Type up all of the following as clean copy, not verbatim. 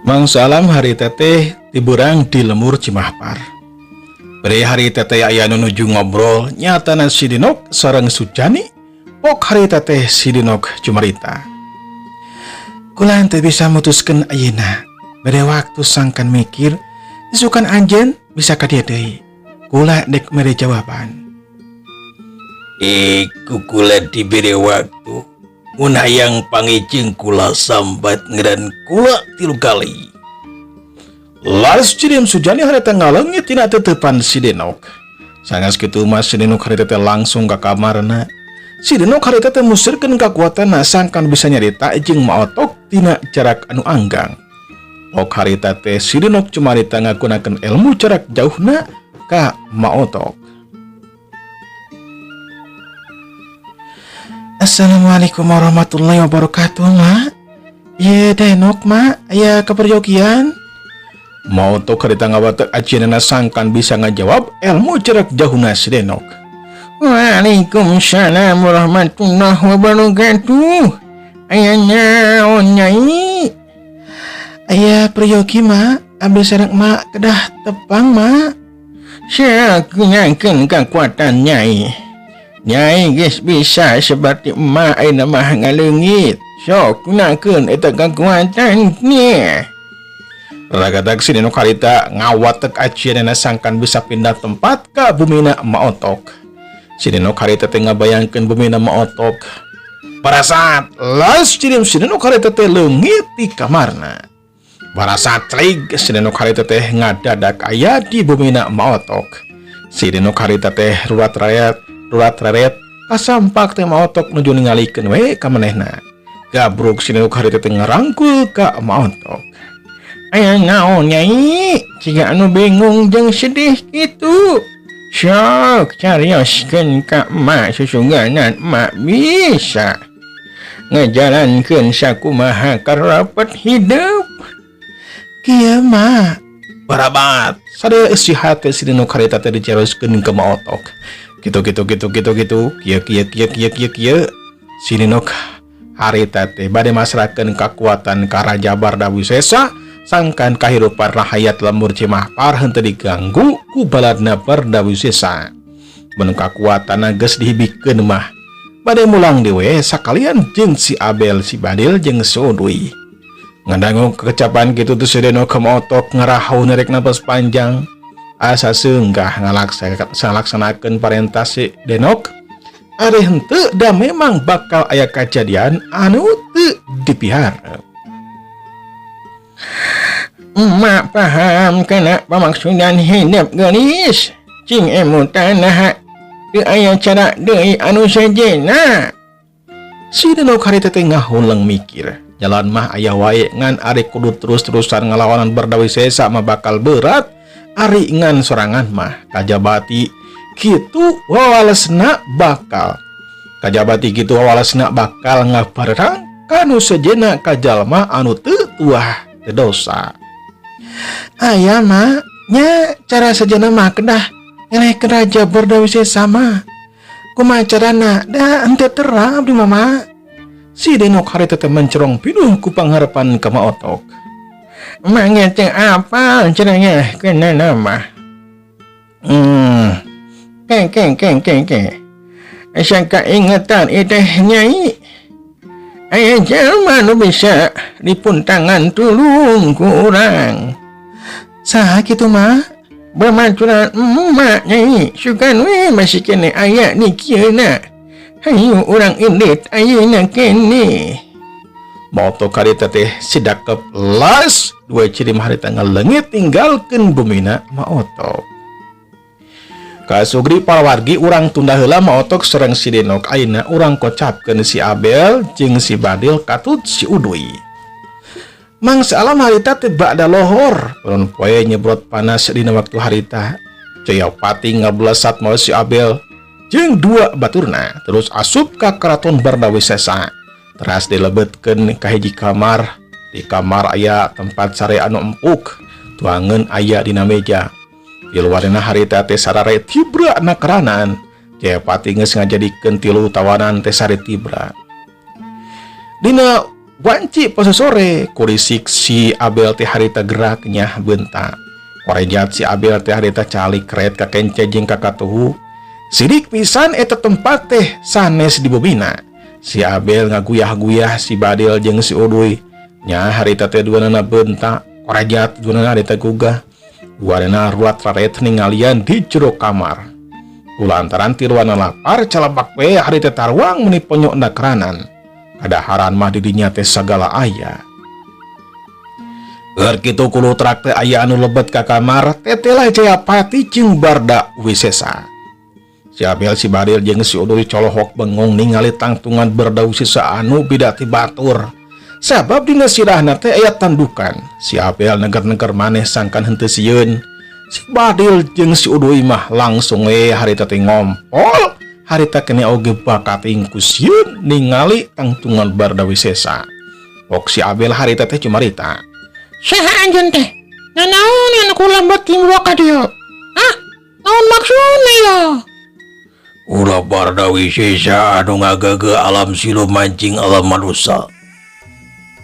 Mangsa alam harita teh tiburang di lemur Cimahpar. Bere harita teh aya nu nuju ngobrol nyatana si Denok sareng Sujani, pok harita teh si Denok cumarita. Kula teu bisa mutuskeun ayeuna. Bere waktu sangkan mikir, isukan anjeun bisa ka dieu deui. Kula dek mere jawaban. Ku kula dibere waktu. Mun hayang panggih jeung kula sambat ngaran kula 3 kali. Laras cirim Sujani harita ngaleungit tina tetepan si Denok. Sangas kitu mah si Denok harita teh langsung ka kamarna. Si Denok harita teh musirkeun kakuatanna sangkan bisa nyarita jeung maotok tina jarak anu anggang. Pok harita teh si Denok cumarita ngagunakeun ilmu jarak jauhna ka maotok. Assalamualaikum warahmatullahi wabarakatuh, Ma. Ye Denok, Ma, aya keperyogian. Maotok harita ngawatek ajianana sangkan bisa ngajawab ilmu jarak jauhna si Denok. Waalaikumsalam warahmatullahi wabarakatuh. Aya naon nyai? Aya peryogi, Ma, abdi sareng ma kedah tepang, Ma. Sakunakeun kakuatan nyai. Nyai geus bisa seperti emak ayeuna mah ngaleungit. Sok gunakeun eta kakuatan nya. Ragadag si Denok harita ngawatek ajianana sangkan bisa pindah tempat ka bumina maotok. Si Denok harita teh ngabayangkeun bumina maotok. Barasat las cirim si Denok harita teh leungit di kamarna. Barasat clig si Denok harita teh ngadadak aya di bumina maotok. Si Denok harita teh rurat reret, rurat reret kasampak teh maotok nuju ningalikeun we ka manehna. Gabruk si Denok harita teh ngarangkul ka maotok. Aya naon nyai? Siga anu bingung jeung sedih kitu. Sok carioskeun ka emak susuganan emak bisa ngajalankeun sakumaha karapet hidup. Kieu mah barabat sadaya isi hate si Denok harita teh dicaroskeun ka maotok. Kitu kitu kitu kitu kitu kieu kieu kieu kieu kieu kieu. Si Denok harita teh bade masrahkeun kakuatan ka Raja Bardawisesa sangkan kahirupan rahayat lembur Cimahpar henteu diganggu ku baladna Bardawisesa. Mun kakuatanna geus dihibikeun mah bade mulang deui sakalian jeung si Abel, si Badil jeung si Udui. Ngadangu kekecapan kitu teh si Denok maotok ngarahau nerek napas panjang. Asa seunggah ngalaksanakeun parentah si Denok. Ari henteu da memang bakal aya kajadian anu teu dipiharep. Emak paham kana pamaksudan hidup geulis. Cing emutan naha teu aya cara deui anu sejenna. Si Denok harita teh ngahuleng mikir. Jalan mah aya wae ngan ari kudu terus-terusan ngalawanan Bardawisesa mah bakal berat. Ari ngan sorangan mah kajabati kitu wawalesna bakal. Kajabati kitu wawalesna bakal ngabarang kanu sejenna ka jalma anu teu tuah teu dosa. Aya mah nya cara sejenna mah kedah ngelehkeun Raja Bardawisesa mah. Kumaha carana da henteu terang abdi mama. Si Denok harita teh mencerong pinuh ku pangharapan ka maotok. Mangga teh apal caranya kena nama. Ke ke ke ke ke. Asa kaingetan ieu teh nyai. Aya jalma nu bisa dipuntangan tulung ku urang. Saha kitu mah? Bamaturan emak nyai, sugan we masih kene aya di kieuna. Hayu urang indit ayeuna kene. Moto karita teh sidakep las dua ciri harita ngaleungit tinggalkeun bumina maotok. Kasugri parawargi urang tunda heula maotok sareng si Denok ayeuna urang kocapkeun si Abel jeung si Badil katut si Udui. Mangsa alam harita teh ba'da lohor, peron poe nyebrot panas dina waktu harita. Jayapati ngabelesat mawa si Abel jeung dua baturna terus asup ka keraton Bardawisesa. Teras dilebetkeun ka hiji kamar. Di kamar aya tempat sare anu empuk, tuangeun aya dina meja. Di luarna harita teh sarare tibra nakeranan. Jayapati geus ngajadikeun 3 tawanan teh sare tibra. Dina Wanci pose sore kurisik si Abel teh harita gerak nyah bentak. Korejat si Abel teh harita calik kret ka kence jeung ka katuhu. Sidik pisan eta tempat teh sanes di bumina. Si Abel ngaguyah-guyah si Badil jeung si Uduy. Nya harita teh duanana bentak, korejat duanana harita gugah. Duanana ruat raret ningalian di jero kamar. Kulantaran tiluana lapar calebak we harita taruang meni ponyokna keranan. Kadaharan mah didinya teh sagala aya. Keur kitu kulutrak teh aya anu lebet ka kamar, tetelah Jayapati jeung Barda Wisesa. Si Abel si Badil jeung si Uduy colohok bengong ningali tangtungan Barda Wisesa anu bida ti batur. Sabab dina sirahna teh aya tandukan. Si Abel neger-neger maneh sangkan henteu sieun. Si Badil jeung si Uduy mah langsung we harita teh ngompol. Harita kene oge bakating ku sieun ningali tangtungan Barda Wisesa. Pok si Abel harita teh cumarita. Saha anjeun teh? Nanaon anu kula bet dibawa ka dieu? Hah? Naon maksudna ya? Ulah Barda Wisesa anu ngagege alam siluman jeung alam manusia.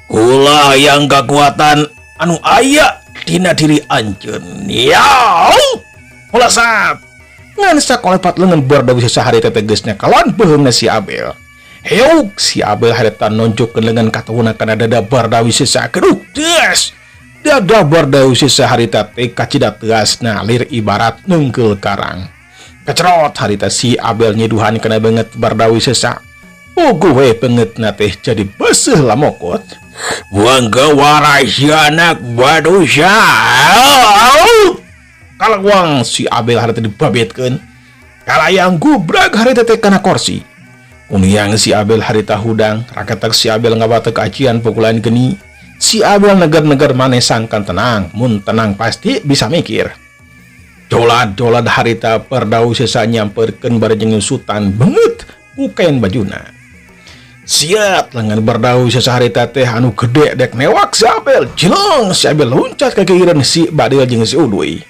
Ulah yang kekuatan anu aya dina diri anjeun. Ya. Ulah sap. Ngan sakolepat leungeun Barda Wisesa harita teh geus nyakalan beuheungna si Abel. Heuk si Abel harita nonjokkeun leungeun katuhuna kana dada Barda Wisesa. Keduh des. Dada Barda Wisesa harita teh kacida teasna lir ibarat neungkeul karang. Kecerot harita si Abel nyiduhan kana beungeut Barda Wisesa. Puguh we beungeutna teh jadi beuseuh lamokot. Buang warai si anak manusia. Kalawang si Abel harita dibabetkeun. Kalayang gubrag harita teh kana korsi. Uniang si Abel harita hudang, raketek si Abel ngabatek ajian pukulan geni. Si Abel neger-neger maneh sangkan tenang, mun tenang pasti bisa mikir. Dolad-dolad harita Barda Wisesa nyamperkeun bari jeung nyusutan beungeut ku kain bajuna. Siat lengan Barda Wisesa harita teh anu gede dek newak si Abel. Jeleng si Abel loncat ka gigireun si Badil jeung si Uduy.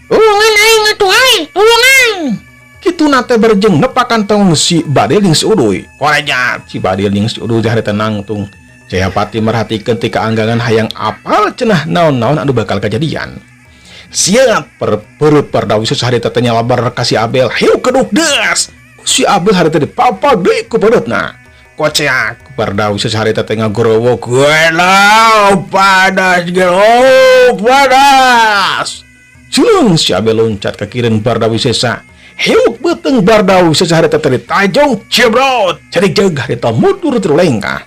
Tulungan aing atuh ai, tulungan. Kituna teh berjeng nepakan tong si Badil jeung si Uduy. Korejat si Badil jeung si Uduy teh harita nangtung. Jayapati merhatikeun ti kaanggangan hayang apal cenah naon-naon anu bakal kajadian. Siap Barda Wisesa harita teh nyalabar ka si Abel. Hiu keduk des. Si Abel harita dipapal deui ku beutna. Koceak Barda Wisesa harita teh ngagorowok. Gelau panas, gelau panas. Cilung si Abel loncat ke kireun Barda Wisesa. Hiuk beuteung Barda Wisesa harita teh ditajong cebrot. Jadi jeug harita mundur terlengkah.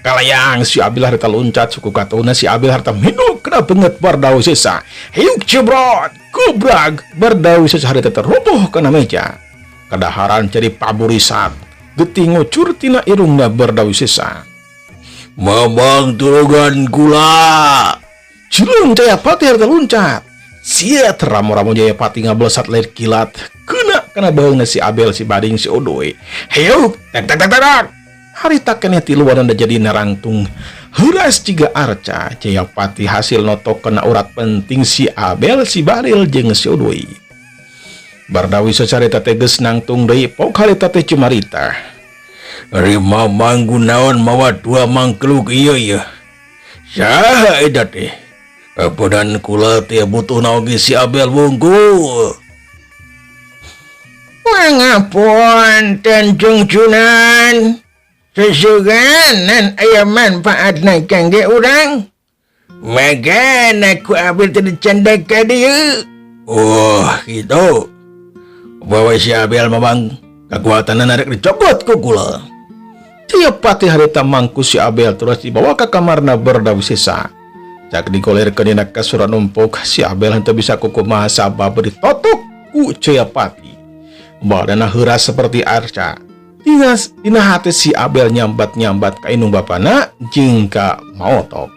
Kalayang si Abel harita loncat suku katuna si Abel harita minuk kena beungeut Barda Wisesa. Hiuk cebrot gubrag Barda Wisesa harita teroboh kana meja. Kadaharan jadi paburisan. Getih ngucur tina irungna Barda Wisesa. Mamang tulungan kula. Cilung Jayapati harita loncat. Siat ramo-ramo Jayapati ngablesat lir kilat. Kena kana baheungna si Abel si Bading si Uduy. Hiuk tek tek tek tek. Harita keneh tiluan da jadi narangtung heuras jiga arca. Jayapati hasil notok kena urat penting si Abel si Badil jeung si Uduy. Barda Wisesa harita teh geus nangtung deui pok harita teh cumarita. Ari mamang gunaon mawa dua mangkluk ieu ya. Saha eta teh? Badan kula teh butuh naoge si Abel wungkul. Pangapunten Jung Junan. Sesuganan aya manfaatna kangge urang. Magana ku Abel teh dicanda ka dieu. Oh, gitu. Bawa si Abel mamang kekuatanna rek dicokot ku kula. Jayapati harita mangku si Abel terus dibawa ke kamarna Barda Wisesa. Cak digolirkeun dina kasur numpuk si Abel henteu bisa kukumaha sabab ditotok ku Jayapati. Badanna heuras seperti arca. Dina hati si Abel nyambat-nyambat ka indung bapana jeung ka maotok.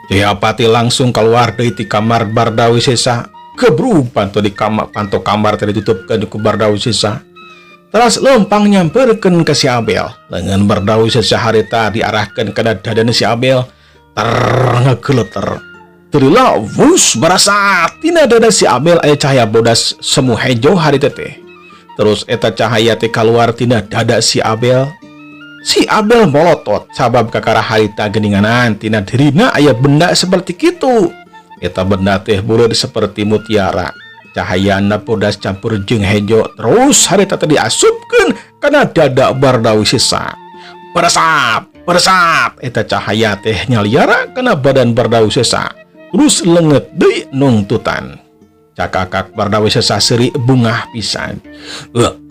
Jayapati langsung keluar deui ti kamar Barda Wisesa. Kebru panto di kamar, panto kamar teh ditutupkeun ku Barda Wisesa. Teras lempang nyamperkeun ka si Abel. Lengan Barda Wisesa harita diarahkeun kana dadana si Abel. Ter ngageleter. Teu lila wus barasa tina dada si Abel aya cahaya bodas semu hejo harita teh. Terus eta cahaya teh kaluar tina dada si Abel. Si Abel molotot sabab kakara harita geninganan tina dirina aya benda seperti kitu. Eta benda teh buleud seperti mutiara. Cahayana bodas campur jeung hejo, terus harita teh diasupkeun kana dada Bardawisesa. Beresap, beresap, eta cahaya teh nyaliara kana badan Bardawisesa. Terus leungeut deui nungtutan. Cakakak Bardawisesa seuri bungah pisan.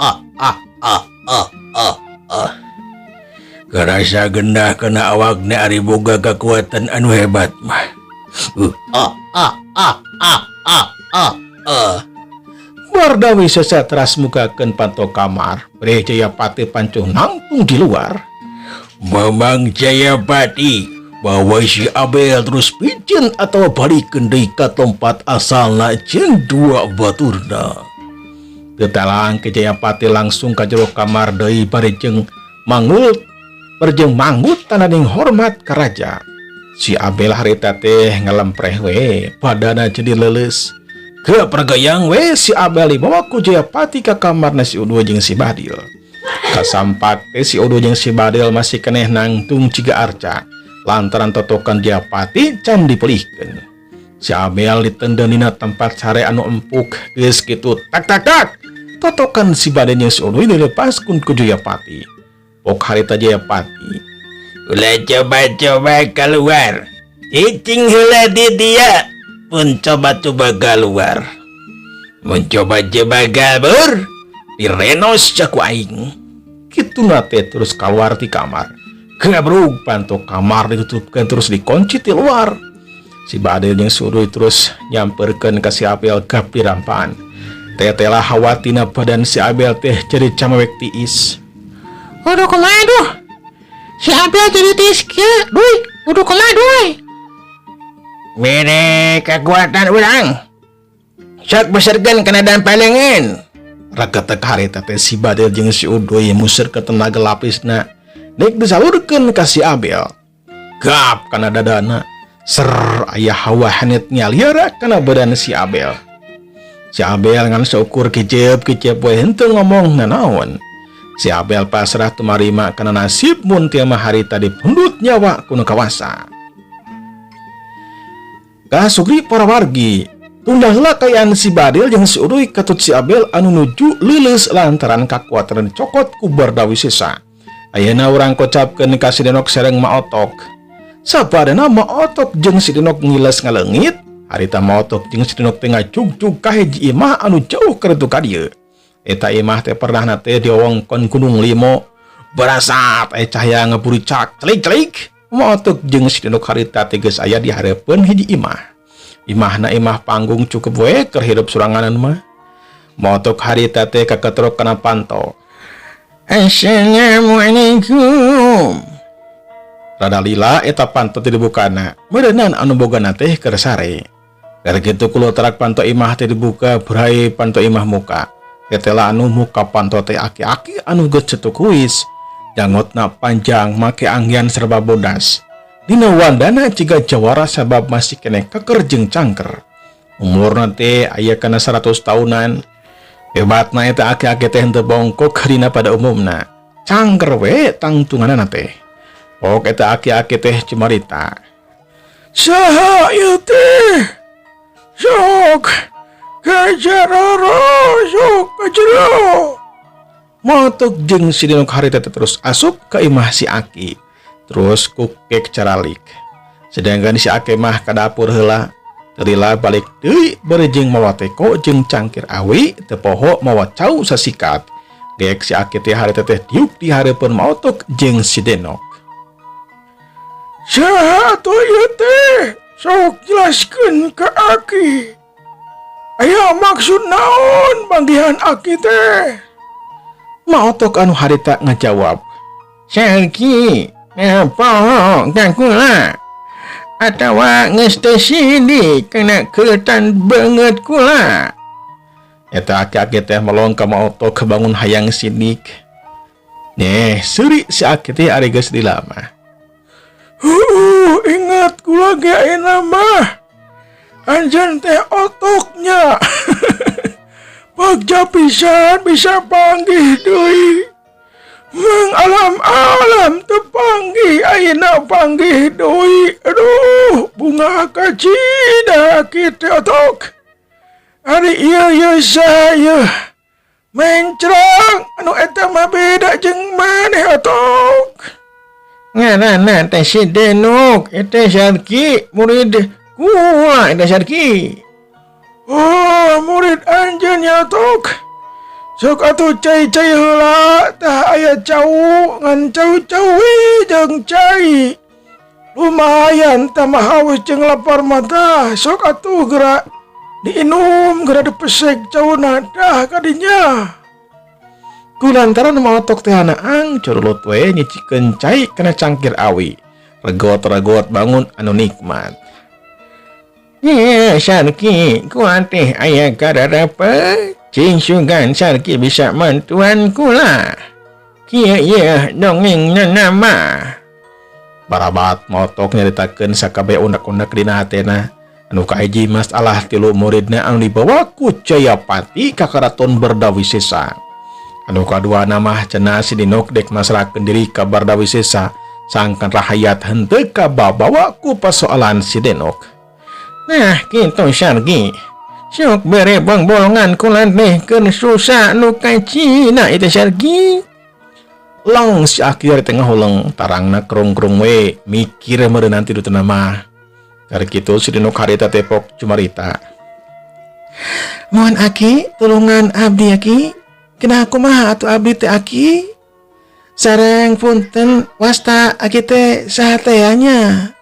Ah ah ah ah ah ah. Karasa genah kana awakna ari boga kekuatan anu hebat mah. Ah ah ah ah ah ah ah. Bardawisesa teras mukakeun panto kamar. Bre Jayapati pancuh nangtung di luar. Mamang Jayapati bawa si Abel terus piceun atau balikeun deui ka tempat asalna jeung dua baturna. Teu talang Ki Jayapati langsung ka jero kamar deui bari jeung mangut berjeng manggut tananing hormat ka raja. Si Abel harita teh ngalempreh we, badana jadi leuleus. Kepergayang we si Abel dibawa ku Jayapati ka kamarna si Udu jeung si Badil. Kasampak teh si Udu jeung si Badil masih keneh nangtung ciga arca lantaran totokan Jayapati can dipulihkeun. Si Abel ditendang dina tempat sare anu empuk, geus kitu tak tak tak. Totokan si Badil jeung si Udu dilepaskeun ku Jayapati. Pok harita Jayapati. Ulah coba-coba keluar. Cicing heula di dia. Pun coba-coba keluar. Mencoba-coba kabur. Direnos jaku aing. Kitu nate terus keluar di kamar. Gabrug panto kamar ditutupkan terus dikunci di luar. Si Badil jeung Suruy terus nyamperkeun ka si Abel gap di rampan. Tetela hawa tina badan si Abel teh jadi camewek tiis. Udah kumaha duh? Si Abel jadi tiis kieu, duy. Udah kumaha duy? Mere kekuatan urang. Sok beserkeun kana dan palengan. Raketek harita teh si Badil jeung si Udoy museur ke tenaga lapisna. Dek disalurkeun ka si Abel. Gap kana dadana. Ser aya hawa hanet nyaliara kana badan si Abel. Si Abel ngan seukur kicep-kicep we henteu ngomong nanaon. Si Abel pasrah tumarima kana nasib mun teu mah harita dipundut nyawa ku nu kawasa. Kasugri para wargi, tunda heula kayaan si Badil jeung si Uduy katut si Abel anu nuju leuleus lantaran kakuatan dicokot ku Bardawisesa. Ayeuna urang kocapkeun ka si Denok sareng Ma Otok. Sabadana Ma Otok jeung si Denok ngiles ngaleungit, harita Ma Otok jeung si Denok teh ngajugjug ka hiji imah anu jauh keur ka dieu. Eta imah teh pernahna teh diwongkon Gunung Limo. Barasap aya cahaya ngaburicak celik-celik. Ma Otok jeung si Denok harita teh geus aya di hareupeun hiji imah. Imahna imah panggung cukup we keur hirup suranganan mah. Ma Otok harita teh kaketrok kana panto. Assalamualaikum. Rada lila eta panto teh dibukana. Meureunnan anu bogana teh keur sare. Dari kitu kulo terak panto imah teh dibuka berai panto imah muka. Tetela anu muka panto teh aki-aki anu geus cetuk kuis. Jangotna panjang make anggian serba bodas. Dina wandana ciga jawara sabab masih keneh keker jeung cangker. Umurna teh aya kana 100 tahunan. Hebatna eta aki-aki teh henteu bongkok dina pada umumna. Cangker we tangtunganana teh. Pok eta aki-aki teh cumarita. Saha ieu teh? Sok kajaroro sok kajero. Ma Otok jeung si Denok harita teh terus asup ka imah si Aki. Terus kukek caralik. Sedangkan si Aki mah ka dapur heula. Teu balik deui bari jeung mawa teko jeung cangkir awi teu poho mawa cau sasikat. Gek si Aki teh harita teh diuk di hareupeun Ma Otok jeung si Denok. Saha atuh ieu teh? Sok jelaskeun ka Aki. Aya maksud naon manggihan Aki teh? Ma Otok anu harita ngajawab. Salki, poho ka kula. Atawa geus teu sidik kana keutan beungeut kula. Eta aki-aki teh melong ka Ma Otok kebangun hayang sidik. Neh, seuri si aki teh ari geus dilama. Ingat kula ge ayeuna mah. Anjeun teh otoknya. Bagja pisan bisa panggih deui. Meng alam-alam teu panggih ayeuna panggih deui. Aduh, bungah kacida kitu otok. Ari ieu ieu saha ieu? Mencrang anu eta mah beda jeung maneh otok. Ngaranna teh si Denok, eta Sarki murid kula eta Sarki. Oh, murid anjeun nya tok. Sok atuh cai-cai heula tah aya cau ngan cau-cau we jeung cai. Lumayan tah mah haus jeung lapar mah tah sok atuh geura diinum geura dipesek cauna tah kadinya. Kulantaran maotok teh anaang curulut we nyicikeun cai kana cangkir awi. Regot-regot bangun anu nikmat. Ye, Sarki, kuat teh aya kararapa. Cing sugan Sarki bisa mantuan kula. Kieu ieu dongeng nama. Barabat motok nyaritakeun sakabeh undak-undak dina hatena. Anu kahiji masalah tilu muridna anu dibawa ku Jayapati ka Karaton Bardawisesa. Anu kadua mah cenah si Denok dek masrahkeun diri ka Bardawisesa sangkan rahayat henteu kababawa ku persoalan si Denok. Nah, kitu Sarki. Sok bere bolongan kula teh keur susah nu kacina itu Sarki. Long si aki dari tengah huleng tarangna kerung-kerung we mikir meureun nanti du mah. Dari kitu si Denok harita tepok cumarita. Mohon aki tulungan abdi aki. Kena kumaha atuh abdi teh aki? Sareng punten wasta aki teh saha teh nya.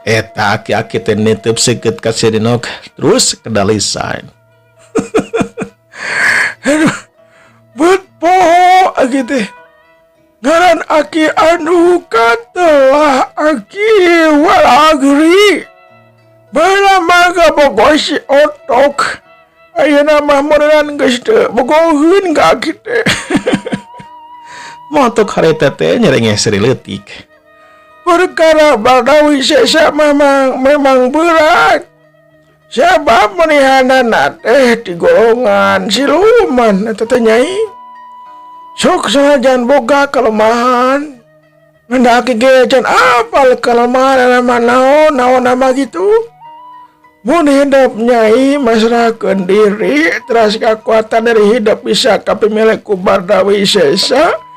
Eta aki-aki teh nitip seukeut ka si Denok terus kedalisan. Aduh, bet poho aki teh. Ngaran aki anu katelah aki Walagri. Baheula mah kabogoh si otok. Ayeuna mah meureunnan geus teu bogoheun ka aki teh. Motok harita teh nyerengeh seri leutik. Perkara Bardawisesa memang berat. Sebab menihanana teh di golongan siluman eta teh nyai. Sok sanajan boga kelemahan. Ngan aki ge can apal kelemahan nama naon naon nama gitu. Mun hidup nyai masrahkeun diri teras kekuatan dari hidup bisa kapimilik ku Bardawisesa.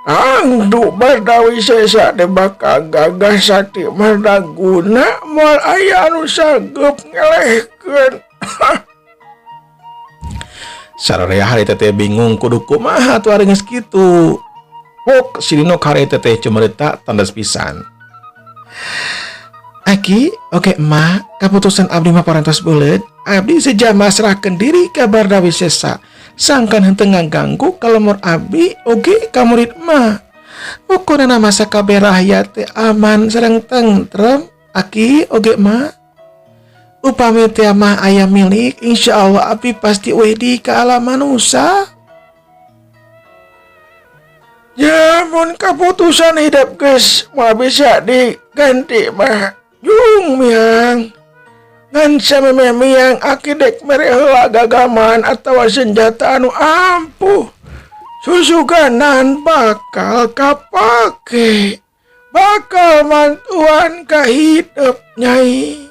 Angdu Bardawisesa teh bakal gagah sakti mardaguna moal aya anu sanggup ngelehkeun. Sararea harita teh bingung kudu kumaha atuh ari geus kitu. Pok si Denok harita teh cumarita tandas pisan. Aki, oke emak, kaputusan abdi mah parantos buleud. Abdi seja masrahkeun diri ka Bardawisesa. Sangkan henteu ngaganggu ka lemur abdi oge ka murid mah. Pokona masa kabeh rakyat teh aman sareng tentrem, aki oge mah. Upami teh mah aya milik, insyaallah abdi pasti wedi ka alam manusia. Ya mun kaputusan hidup geus moal bisa diganti mah jung miang. Ngan samemeh miang aki dek mere heula gagaman atawa senjata anu ampuh. Susuganan bakal kapake. Bakal mantuan ka hidup nyai.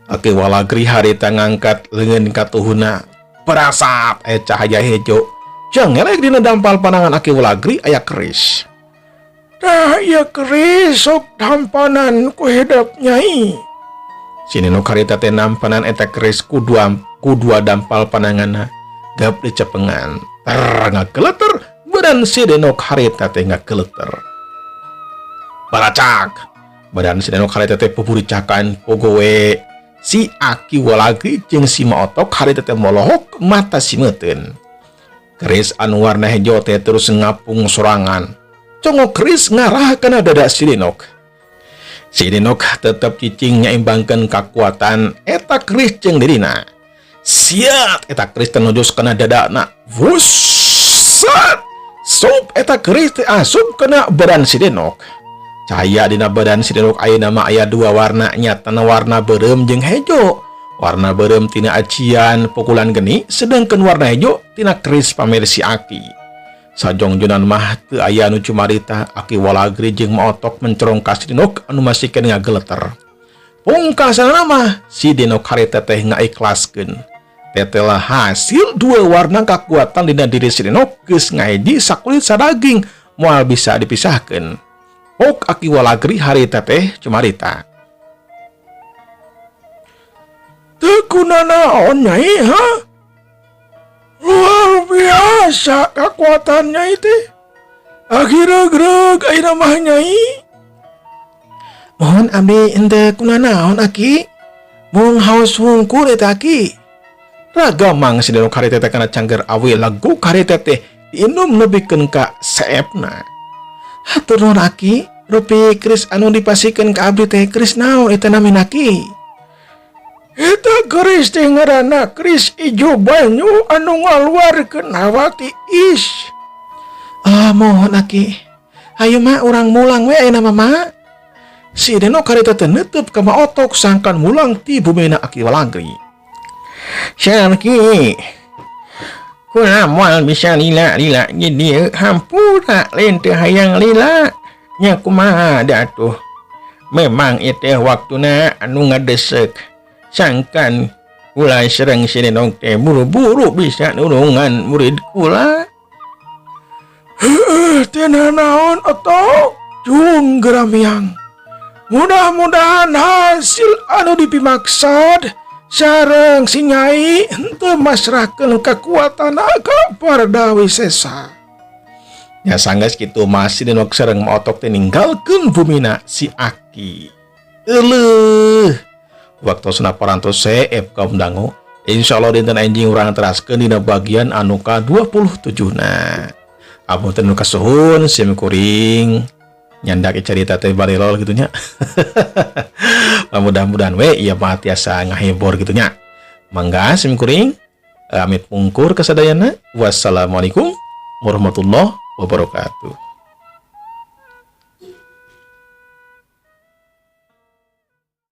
Aki Walagri harita ngangkat leungeun katuhuna. Perasap cahaya hejo. Jangelek dina dampal panangan Aki Walagri aya keris. Tah ieu keris sok tampanan ku hidup nyai. Si Denok harita teh nampanan eta keris ku dua dampal pananganna. Gap dicepengan. Ter ngageleter badan si Denok harita teh ngageleter. Baracak. Badan si Denok harita teh pupuricakan pogowe. Si Aki Walagri jeung si Maotok harita teh molohok mata si meuteun. Keris anu warna hejo teh terus ngapung sorangan. Congok keris ngarah kana dada si Denok. Si Denok tetep cicing nyaimbangkeun kakuatan eta keris jeung dirina. Siat eta keris teh nujus kana dadana. Wus! Sat! Sup eta keris teh asup kana badan si Denok. Cahaya dina badan si Denok ayeuna mah aya dua warna, nyatana warna beureum jeung hejo. Warna beureum tina acian pukulan geni, sedangkan warna hejo tina keris pamer si Aki. Sajongjonan mah teu aya nu cumarita. Aki Walagri jeung Maotok mencorong ka si Denok anu masih keneh ngageleter. Pungkasanna mah si Denok harita teh ngaikhlaskeun. Tetela hasil dua warna kekuatan dina diri si Denok geus ngahiji sakulit sadaging, moal bisa dipisahkeun. Pok Aki Walagri harita teh cumarita. Teu kunanaon, Nyai, ha? Luar biasa kekuatan Nyai teh. Aki regreg ayeuna mah, Nyai. Mohon, abdi henteu kunanaon, Aki. Mung haus hungkul eta, Aki. Ragamang si Denok harita teh kana cangger awi lagu harita teh diinum nepikeun ka seepna. Hatur nuhun, Aki, rupi keris anu dipasihkeun ka abdi teh keris naon eta namina, Aki? Eta keris teh ngaranna keris ijo banyu anu ngaluarkeun hawa tiis. Ah, mohon, Aki. Ayo mah urang mulang we ayeuna mah, Ma. Si Denok harita teh neuteub ka Maotok sangkan mulang ti bumina Aki Walagri. Sarki. Kula moal bisa lila-lila di dieu, hampura, lain teu hayang lila. Nya kumaha da atuh. Memang ieu waktuna anu ngadesek. Sangkan kula sareng si Denok teh buru-buru bisa nulungan murid kula. Heueuh, teu naon, Otok. Cung geramiang. Mudah-mudahan hasil anu dipimaksad sareng si Nyai henteu masrahkeun kekuatan ka Pardawisesa. Ya sanggeus kitu mah si Denok sareng Maotok teh ninggalkeun bumina si Aki. Euleuh. Waktosna parantos seep, kaum dangu. Insyaallah dinten enjing urang teraskeun dina bagian anu ka-27 na. Apunten nu kasuhun, sim kuring nyandak carita teh barilol gitu nya. Mudah-mudahan we ieu mah tiasa ngahibur gitu nya. Mangga sim kuring amit pungkur kasadayana. Wassalamualaikum warahmatullahi wabarakatuh.